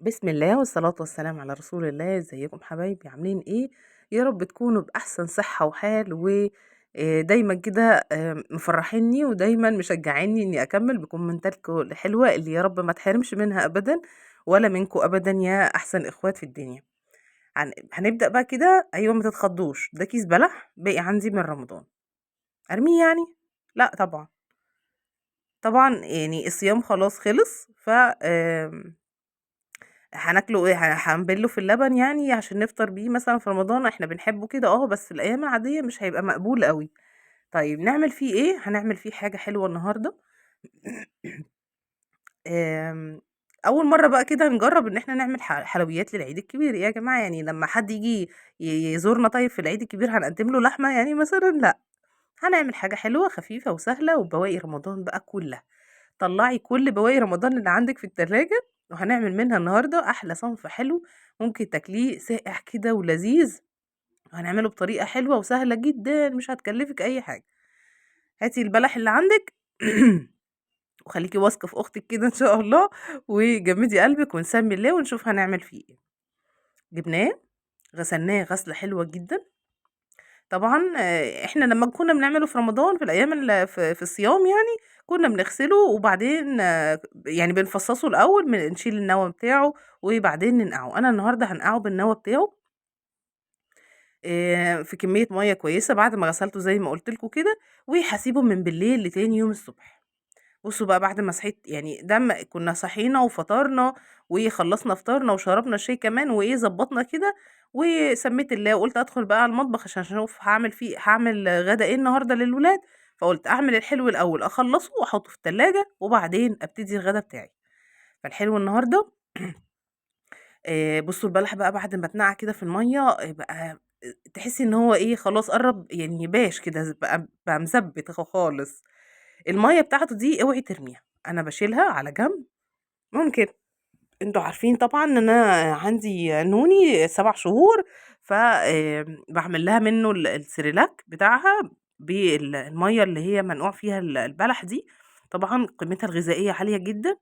بسم الله والصلاة والسلام على رسول الله. ازيكم حبايبي؟ عاملين ايه؟ يا رب تكونوا بأحسن صحة وحال، و دايما كده مفرحيني ودايما مشجعيني اني اكمل بكومنتاتكم الحلوة اللي يا رب ما تحرمش منها ابدا ولا منكم ابدا يا احسن اخوات في الدنيا. هنبدأ بقى كده. ايوه ما تتخضوش، ده كيس بلح باقي عندي من رمضان، ارميه يعني؟ لا طبعا طبعا، يعني الصيام خلاص خلص، ف هناكله إيه؟ هنبله في اللبن يعني عشان نفطر بيه مثلًا في رمضان، إحنا بنحبه كده بس الأيام العادية مش هيبقى مقبول أوي. طيب نعمل فيه إيه؟ هنعمل فيه حاجة حلوة النهارده. أول مرّة بقى كده نجرّب إن إحنا نعمل حلويات للعيد الكبير، إيه يا جماعة يعني لمّا حد ييجي يزورنا طيب في العيد الكبير هنقدّم له لحمة يعني مثلًا؟ لأ، هنعمل حاجة حلوة خفيفة وسهلة وبواقي رمضان بقى كلها. طلّعي كل بواقي رمضان اللي عندِك في التلاجة، وهنعمل منها النهارده أحلى صنف حلو ممكن تاكليه ساقع كده ولذيذ، وهنعمله بطريقة حلوة وسهلة جدًا مش هتكلفِك أي حاجة. هاتي البلح اللي عندِك وخليكِ واثقة في أختِك كده إن شاء الله، وجمدي قلبِك ونسمي الله ونشوف هنعمل فيه إيه. جبناه، غسلناه غسلة حلوة جدًا. طبعًا إحنا لمّا كنا بنعمله في رمضان في الأيام في الصيام يعني، كنا بنغسله وبعدين يعني بنفصصه الأول، نشيل النوى بتاعه وبعدين ننقعه. أنا النهارده هانقعه بالنوى بتاعه في كمية مَيّة كويسة بعد ما غسلته زي ما قُلت لكم كده، وهاسيبه من بالليل لتاني يوم الصبح. بُصّوا بقى بعد ما صحيت يعني ده كنا صحينا وفطرنا وخلّصنا فطارنا وشربنا الشاي كمان وإيه ضبّطنا كده، وسميت الله وقُلت أدخل بقى على المطبخ عشان أشوف هاعمل غدا إيه النهارده للولاد، فقُلت أعمل الحلو الأول أخلّصه وأحطه في التلاجة وبعدين أبتدي الغدا بتاعي. فالحلو النهارده بُصّوا البلح بقى بعد ما اتنقع كده في المَيّة بقى تحسّي إن هو إيه خلاص قرّب يعني باش كده، بقى مثبّت خالص. المَيّة بتاعته دي اوعي ترميها، أنا باشيلها على جنب. ممكن أنتم عارفين طبعًا إن أنا عندي نوني 7 شهور، ف باعمل لها منه السيريلاك بتاعها المَيّة اللي هي منقوع فيها البلح دي، طبعًا قيمتها الغذائية عالية جدًا،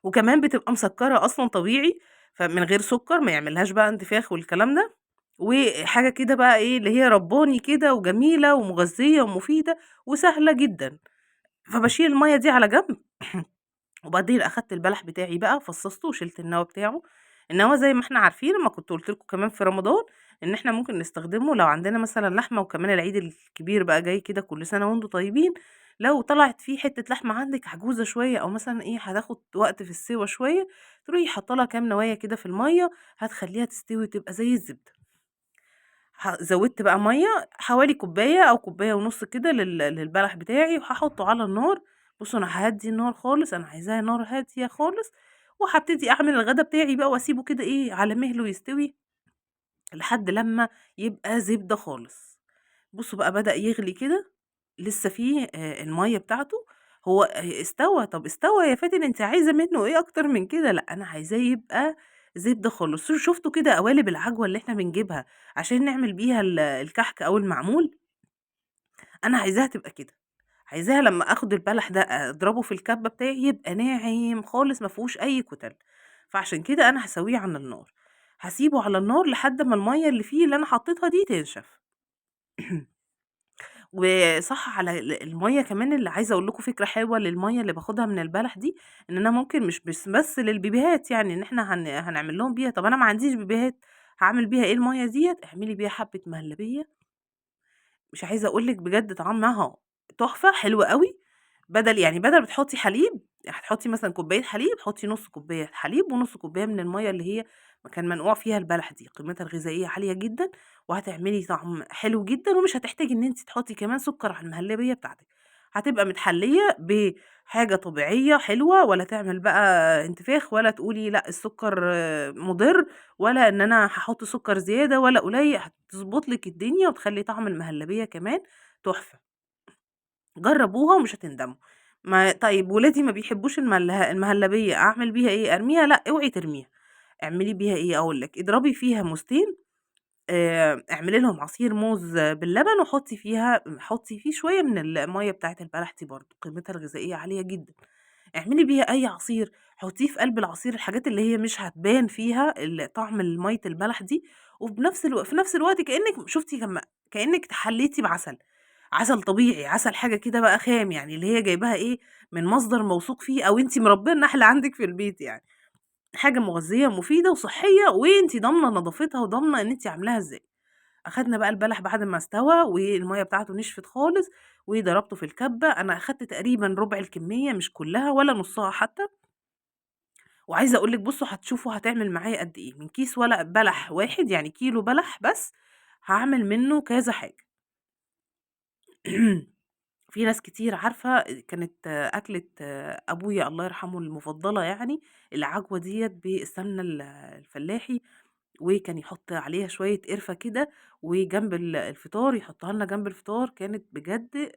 وكمان بتبقى مسكّرة أصلًا طبيعي، فمن غير سكر ما يعملهاش بقى انتفاخ والكلام ده، وحاجة كده بقى إيه اللي هي رباني كده وجميلة ومغذية ومفيدة وسهلة جدًا. فباشيل المَيّة دي على جنب، وبعدين أخدت البلح بتاعي بقى فصصته وشِلت النوى بتاعه. النوى زي ما إحنا عارفين لمّا كنت قُلت لكم كمان في رمضان، إن إحنا ممكن نستخدمه لو عندنا مثلًا لحمة، وكمان العيد الكبير بقى جاي كده كل سنة وأنتم طيبين، لو طلعت فيه حتة لحمة عندِك عجوزة شوية أو مثلًا إيه هتاخد وقت في السِوَى شوية، تروحي حاطة لها كام نواية كده في المَيّة، هتخلّيها تستوي وتبقى زي الزبدة. زوّدت بقى مَيّة حوالي كوباية أو كوباية ونُص كده للبلح بتاعي، وهاحطه على النار. بُصّوا أنا هاهدّي النار خالص، أنا عايزاها نار هادية خالص، وهابتدي أعمل الغدا بتاعي بقى وأسيبه كده إيه على مهله يستوي لحد لمّا يبقى زبدة خالص. بُصّوا بقى بدأ يغلي كده، لسه فيه المَيّة بتاعته، هو استوى. طب استوى يا فاتن أنتِ عايزة منه إيه أكتر من كده؟ لأ، أنا عايزاه يبقى زبدة خالص. شُفتوا كده قوالب العجوة اللي إحنا بنجيبها عشان نعمل بيها الكحك أو المعمول؟ أنا عايزاها تبقى كده، عايزاها لمّا آخد البلح ده أضربه في الكبة بتاعي يبقى ناعم خالص ما فيهوش أي كتل. فعشان كده أنا هاسويه على النار، هاسيبه على النار لحد ما المَيّة اللي فيه اللي أنا حطيتها دي تنشف. وصح على المَيّة كمان اللي عايزة أقول لكم فكرة حلوة للمَيّة اللي باخدها من البلح دي، إن أنا ممكن مش بس للبيبيهات يعني إن إحنا هنعمل لهم بيها. طب أنا ما عنديش بيبيهات، هاعمل بيها إيه المَيّة ديّة؟ اعملي بيها حبة مهلبية، مش عايزة أقول لِك بجد طعمها تحفة، حلو أوي. بدل ما تحطي حليب، هتحطي مثلًا كوباية حليب، حطي نُص كوباية حليب ونُص كوباية من المَيّة اللي هي كان منقوع فيها البلح دي، قيمتها الغذائية عالية جدًا، وهتعملي طعم حلو جدًا، ومش هتحتاجي إن أنتِ تحطي كمان سكر على المهلبية بتاعتك. هتبقى متحلية بحاجة طبيعية حلوة، ولا تعمل بقى انتفاخ، ولا تقولي لأ السكر مضر، ولا إن أنا هاحط سكر زيادة ولا قليل. هتضبط لِك الدنيا وتخلي طعم المهلبية كمان تحفة. جربوها ومش هتندموا. ما طيب ولادي ما بيحبوش المهلبية، أعمل بيها إيه؟ أرميها؟ لأ، اوعي ترميها. اعملي بيها إيه؟ أقول لِك، اضربي فيها موزتين، اعملي لهم عصير موز باللبن وحطي حطي فيه شوية من المَيّة بتاعة البلح دي برضه، قيمتها الغذائية عالية جدًا. اعملي بيها أي عصير، حطيه في قلب العصير، الحاجات اللي هي مش هتبان فيها طعم المَيّة البلح دي، وبنفس الو في نفس الوقت كإنِّك شُفتِ لمّا كإنِّك تحليتِ بعسل، عسل طبيعي، عسل حاجة كده بقى خام يعني اللي هي جايباها إيه، من مصدر موثوق فيه أو أنتِ مربية النحل عندِك في البيت يعني. حاجة مغذية ومفيدة وصحية وأنتِ ضامنة نضافتها وضامنة إن أنتِ عاملاها إزاي. أخدنا بقى البلح بعد ما استوى والمَيّة بتاعته نشفت خالص، وضربته في الكبة، أنا أخدت تقريبًا ربع الكمية مش كلها ولا نصها حتى. وعايزة أقول لِك بُصّوا هتشوفوا هتعمل معايا قد إيه، من كيس ورق بلح واحد يعني كيلو بلح بس، هاعمل منه كذا حاجة. في ناس كتير عارفة كانت أكلة أبويا الله يرحمه المفضلة يعني، العجوة ديّة بالسمنة الفلاحي، وكان يحط عليها شوية قرفة كده، وجنب الفطار يحطها لنا جنب الفطار، كانت بجد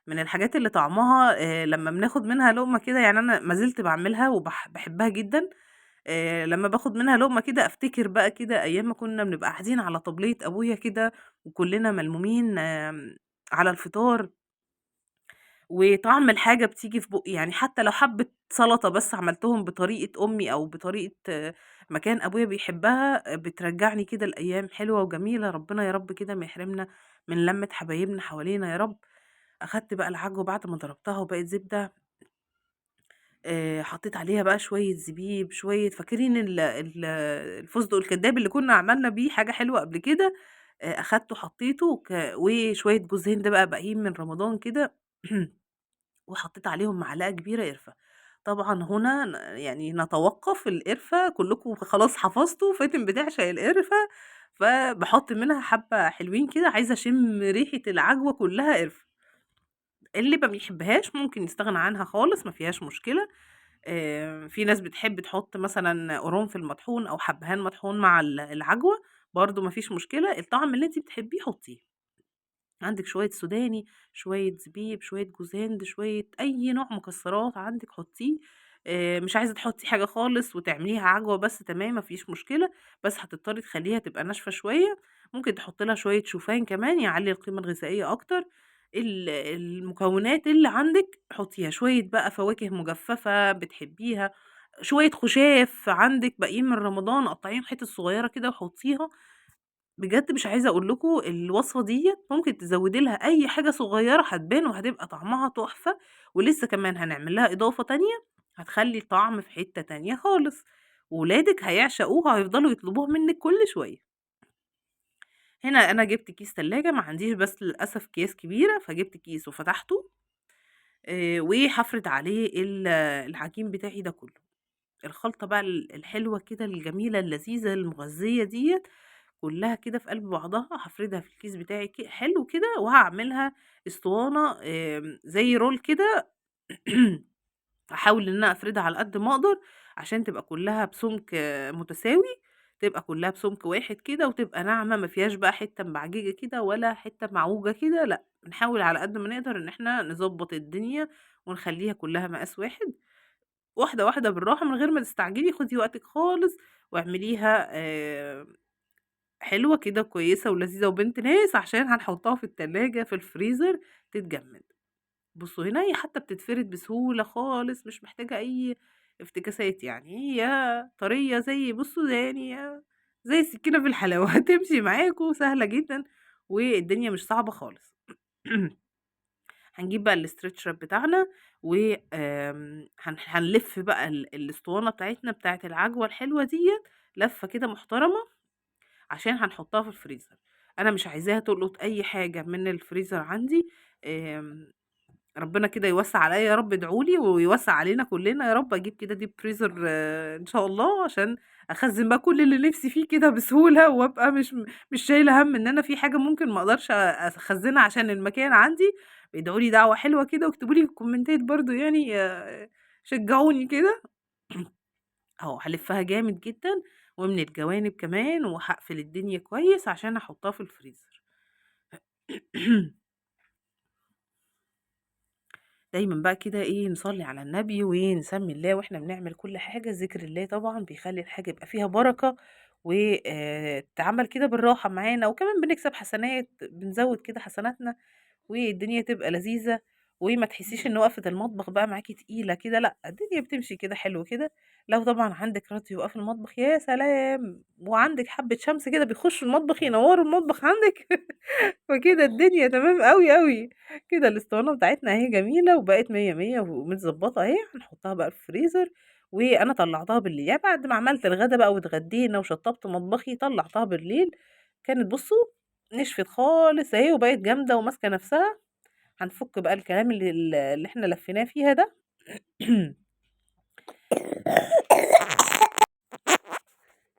من الحاجات اللي طعمها لمّا بناخد منها لقمة كده يعني أنا ما زلت باعملها باحبها جدًا، لمّا باخد منها لقمة كده أفتكر بقى كده أيام ما كنا بنبقى قاعدين على طبلية أبويا كده، وكلنا ملمومين على الفطار. وطعم الحاجة بتيجي في بُقّي، يعني حتى لو حبة سلطة بس عملتهم بطريقة أمي أو بطريقة ما كان أبويا بيحبها، بترجّعني كده لأيام حلوة وجميلة، ربنا يا رب كده ما يحرمنا من لمّة حبايبنا حوالينا يا رب. أخدت بقى العجوة بعد ما ضربتها وبقت زبدة، حطيت عليها بقى شوية زبيب، شوية فاكرين ال ال الفستق الكداب اللي كنا عملنا بيه حاجة حلوة قبل كده، أخدته حطيته وشوية جوز هند بقى باقيين من رمضان كده وحطيت عليهم معلقة كبيرة قرفة. طبعًا هنا يعني نتوقف القرفة كلكم خلاص حفظتوا فاتن بتعشق القرفة، فباحط منها حبة حلوين كده، عايزة أشم ريحة العجوة كلها قرفة. اللي ما بيحبهاش ممكن يستغنى عنها خالص، ما فيهاش مشكلة. في ناس بتحب تحط مثلًا قرنفل مطحون أو حبهان مطحون مع العجوة، برضه ما فيش مشكلة، الطعم اللي أنتِ بتحبيه حطيه. عندِك شوية سوداني، شوية زبيب، شوية جوز هند، شوية أي نوع مكسرات عندِك حطيه. مش عايزة تحطي حاجة خالص وتعمليها عجوة بس تمام، ما فيش مشكلة، بس هتضطري تخلّيها تبقى ناشفة شوية، ممكن تحطي لها شوية شوفان كمان يعلّي القيمة الغذائية أكتر. المكونات اللي عندِك حطيها، شوية بقى فواكه مجففة بتحبيها، شوية خشاف عندِك باقيين من رمضان قطعيهم حتت صغيرة كده وحطيها. بجد مش عايزة أقول لكم الوصفة ديّة ممكن تزوّدي لها أي حاجة صغيرة هتبان وهتبقى طعمها تحفة، ولسه كمان هنعمل لها إضافة تانية هتخلّي الطعم في حتة تانية خالص، وولادِك هيعشقوها وهيفضلوا يطلبوها منِّك كل شوية. هنا أنا جبت كيس تلاجة، ما عنديش بس للأسف أكياس كبيرة، فجبت كيس وفتحته، وهافرد عليه العجين بتاعي ده كله. الخلطة بقى الحلوة كده الجميلة اللذيذة المغذية ديّة كلها كده في قلب بعضها، هافردها في الكيس بتاعي حلو كده، وهاعملها اسطوانة، زي رول كده. هاحاول إن أنا أفردها على قد ما أقدر عشان تبقى كلها بسمك متساوي، تبقى كلها بسمك واحد كده، وتبقى ناعمة ما فيهاش بقى حتة مبعججة كده ولا حتة معوجة كده، لأ، بنحاول على قد ما نقدر إن إحنا نضبط الدنيا ونخليها كلها مقاس واحد. واحدة واحدة بالراحة من غير ما تستعجلي، خدي وقتِك خالص واعمليها حلوة كده كويسة ولذيذة وبنت ناس، عشان هنحطها في التلاجة في الفريزر تتجمد. بصوا هنا هي حتى بتتفرد بسهولة خالص، مش محتاجة أي افتكاسات يعني، هي طرية زي بصوا يعني زي السكينة في الحلاوة، هتمشي معاكم سهلة جدا والدنيا مش صعبة خالص. هنجيب بقى ال stretch wrap بتاعنا و، هنلف بقى الاسطوانة بتاعتنا بتاعت العجوة الحلوة ديت لفة كده محترمة، عشان هنحطها في الفريزر. أنا مش عايزاها تلقط أي حاجة من الفريزر عندي. ربنا كده يوسع عليا يا رب، ادعولي ويوسع علينا كلنا يا رب، اجيب كده deep freezer، ان شاء الله، عشان اخزن بقى كل اللي نفسي فيه كده بسهولة، وابقى مش شايلة هم ان انا في حاجة ممكن ما اقدرش اخزنها عشان المكان عندي. ادعوا لي دعوة حلوة كده، واكتبوا لي في الكومنتات برضو شجعوني كده. اهو هلفها جامد جدا ومن الجوانب كمان، وهقفل الدنيا كويس عشان احطها في الفريزر. دايما بقى كده نصلي على النبي ونسمي الله واحنا بنعمل كل حاجة. ذكر الله طبعا بيخلي الحاجة يبقى فيها بركة وتتعمل كده بالراحة معانا، وكمان بنكسب حسنات، بنزود كده حسناتنا والدنيا تبقى لذيذة. وما تحسيش إن وقفة المطبخ بقى معاكِ تقيلة كده، لأ، الدنيا بتمشي كده حلو كده. لو طبعًا عندِك راديو بقى في المطبخ يا سلام! وعندِك حبة شمس كده بيخشوا المطبخ ينوروا المطبخ عندِك، فكده الدنيا تمام أوي، أوي. كده الأسطوانة بتاعتنا أهي جميلة وبقت مِيَّة، مِيَّة ومتضبطة أهي، هنحطها بقى في الفريزر. وأنا طلعتها بالليل، يعني بعد ما عملت الغدا بقى واتغدينا وشطبت مطبخي، طلعتها بالليل، كانت بصوا نشفت خالص أهي وبقت جامدة وماسكة نفسها. هنفك بقى الكلام اللي احنا لفيناه فيها ده.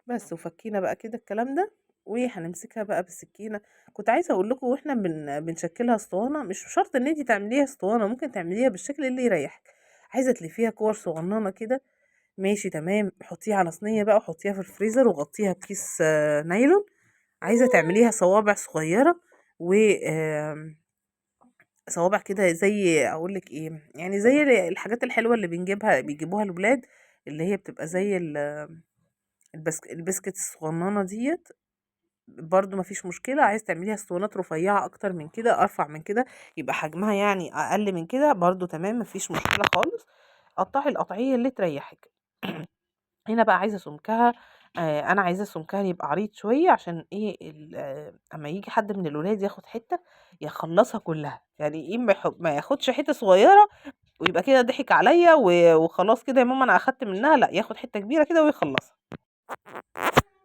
بس، وفكينا بقى كده الكلام ده، وهنمسكها بقى بالسكينة. كنت عايزة اقول لكم واحنا بنشكلها اسطوانة، مش شرط ان انتي تعمليها اسطوانة، ممكن تعمليها بالشكل اللي يريحك. عايزة تلفيها كور صغننة كده، ماشي تمام، حطيها على صينية بقى وحطيها في الفريزر وغطيها بكيس نايلون. عايزة تعمليها صوابع صغيرة و، صوابع كده زي اقول لك ايه، يعني زي الحاجات الحلوة اللي بيجيبوها الولاد، اللي هي بتبقى زي البسكت الصغننة ديت، برضو مفيش مشكلة. عايز تعمليها اسطوانات رفيعة اكتر من كده، ارفع من كده، يبقى حجمها يعني اقل من كده، برضو تمام مفيش مشكلة خالص. قطعي القطعية اللي تريحك. هنا بقى عايزة سمكها، انا عايزة سمكها يبقى عريض شوية، عشان ايه، اما يجي حد من الولاد ياخد حتة يخلصها كلها، يعني ايه، ما ياخدش حتة صغيرة ويبقى كده ضحك عليا وخلاص كده يا ماما انا اخدت منها، لا ياخد حتة كبيرة كده ويخلصها.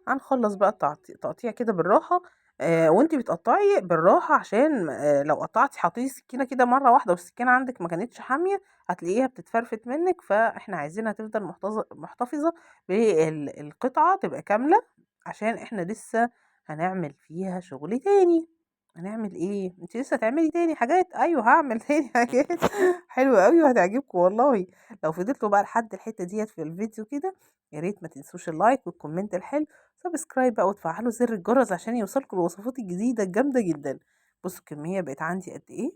هنخلص بقى التقطيع كده بالراحة، وانتي بتقطعي بالراحة، عشان لو قطعتي حطيتي السكينة كده مرة واحدة والسكينة عندك ما كانتش حامية هتلاقيها بتتفرفت منك، فاحنا عايزينها تفضل محتفظة بالقطعة تبقى كاملة، عشان احنا لسه هنعمل فيها شغل تاني. هنعمل ايه؟ انتي لسه هتعملي تاني حاجات؟ ايوه هعمل تاني حاجات حلوة قوي وهتعجبكم والله. لو فضلتوا بقى لحد الحتة ديت في الفيديو كده، يا ريت ما تنسوش ال like وال comment الحلو، subscribe بقى وتفعلوا زر الجرس عشان يوصلكم الوصفات الجديدة الجامدة جدا. بصوا الكمية بقت عندي قد ايه،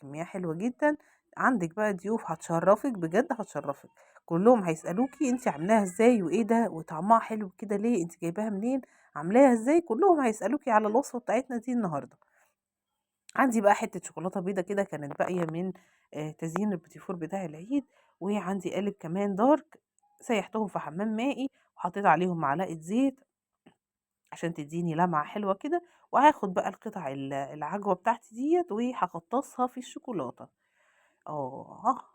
كمية حلوة جدا. عندك بقى ضيوف هتشرفك بجد، هتشرفك، كلهم هيسألوكي انتي عاملاها ازاي وايه ده وطعمها حلو كده ليه، انتي جايباها منين، عاملاها ازاي، كلهم هيسألوكي على الوصفة بتاعتنا دي النهاردة. عندي بقى حتة شوكولاتة بيضة كده كانت باقية من تزيين البوتيفور بتاع العيد، وعندي قالب كمان دارك سيحتهم في حمام مائي وحطيت عليهم معلقة زيت عشان تديني لمعة حلوة كده. وهاخد بقى القطع العجوة بتاعتي ديت وهغطسها في الشوكولاتة.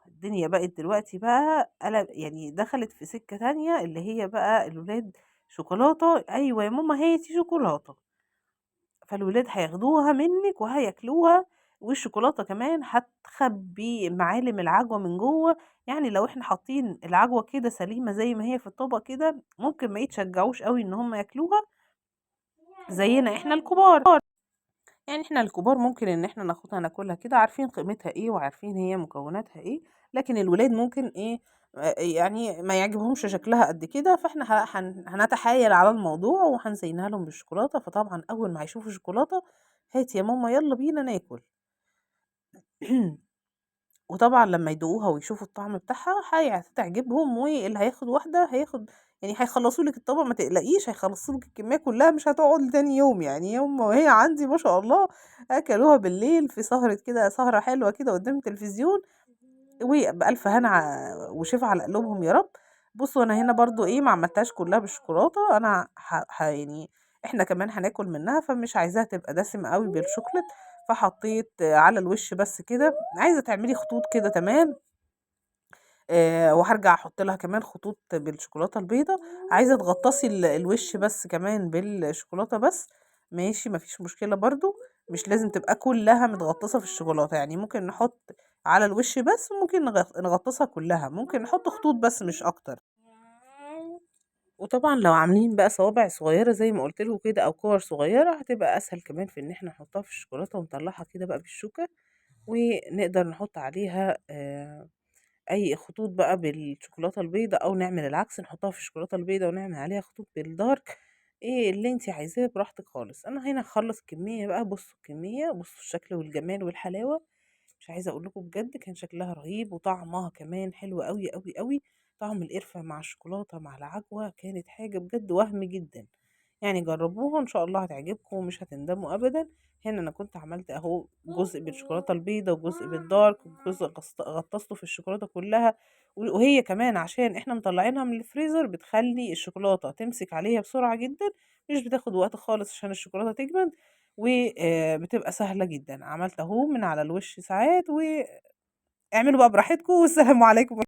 الدنيا بقت دلوقتي بقى قلب، يعني دخلت في سكة تانية اللي هي بقى الولاد شوكولاتة، أيوة يا ماما هاتي شوكولاتة، فالولاد هياخدوها منك وهياكلوها. والشوكولاتة كمان هتخبي معالم العجوة من جوه، يعني لو احنا حاطين العجوة كده سليمة زي ما هي في الطبق كده ممكن ما يتشجعوش قوي ان هم ياكلوها زينا احنا الكبار. يعني احنا الكبار ممكن ان احنا ناخدها ناكلها كده عارفين قيمتها ايه وعارفين هي مكوناتها ايه، لكن الولاد ممكن ايه، يعني ما يعجبهمش شكلها قد كده، فاحنا هنتحايل على الموضوع وهنزينها لهم بالشوكولاتة. فطبعا اول ما هيشوفوا شوكولاتة هات يا ماما يلا بينا ناكل. وطبعا لما يدوقوها ويشوفوا الطعم بتاعها هتعجبهم، واللي هياخد واحدة هياخد، يعني هيخلصوا لك الطبق ما تقلقيش، هيخلصوا لك الكمية كلها، مش هتقعد لتاني يوم. يعني يوم ما هي عندي ما شاء الله اكلوها بالليل في سهرة كده، سهرة حلوة كده قدام التلفزيون، وبألف هنا وشفا على قلوبهم يا رب. بصوا انا هنا برضو ايه ما عملتهاش كلها بالشوكولاتة، انا يعني احنا كمان هناكل منها، فمش عايزاها تبقى دسمة قوي بالشوكولاتة، فحطيت على الوش بس كده. عايزة تعملي خطوط كده تمام، وهرجع احط لها كمان خطوط بالشوكولاتة البيضاء. عايزة تغطسي الوش بس كمان بالشوكولاتة بس، ماشي مفيش مشكلة برضو، مش لازم تبقى كلها متغطسة في الشوكولاتة، يعني ممكن نحط على الوش بس، وممكن نغطسها كلها، ممكن نحط خطوط بس مش اكتر. وطبعا لو عاملين بقى صوابع صغيرة زي ما قلت لكم كده او كور صغيرة، هتبقى اسهل كمان في ان احنا نحطها في الشوكولاتة ونطلعها كده بقى بالشوكة، ونقدر نحط عليها اي خطوط بقى بالشوكولاتة البيضاء، او نعمل العكس نحطها في الشوكولاتة البيضاء ونعمل عليها خطوط بالدارك، ايه اللي انتي عايزاه براحتك خالص. انا هنا هخلص الكمية بقى، بصوا الكمية، بصوا الشكل والجمال والحلاوة، مش عايزة اقول لكم بجد كان شكلها رهيب، وطعمها كمان حلو قوي قوي قوي. طعم القرفة مع الشوكولاتة مع العجوة كانت حاجة بجد وهم جدا. يعني جربوها إن شاء الله هتعجبكم ومش هتندموا أبدًا. هنا أنا كنت عملت أهو جزء بالشوكولاتة البيضا وجزء بالدارك وجزء غطسته في الشوكولاتة كلها، وهي كمان عشان إحنا مطلعينها من الفريزر بتخلي الشوكولاتة تمسك عليها بسرعة جدًا، مش بتاخد وقت خالص عشان الشوكولاتة تجمد، و بتبقى سهلة جدًا. عملت أهو من على الوش ساعات، واعملوا بقى براحتكم، والسلام عليكم.